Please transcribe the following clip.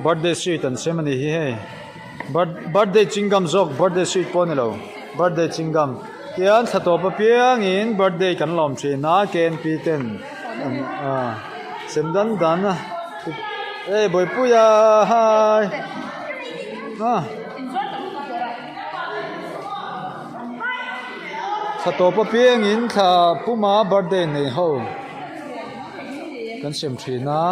Birthday sweet an sem a nih hi hei birthday chewing gum zawk birthday sweet pawh a ni lo birthday chewing gum tian thla tawp apiangin birthday kan lawm thin a K N P ten ah sem dan dan a hei Bawipuia hi ah. Thla tawp apiangin thla puma birthday nei ho kan sem thin a.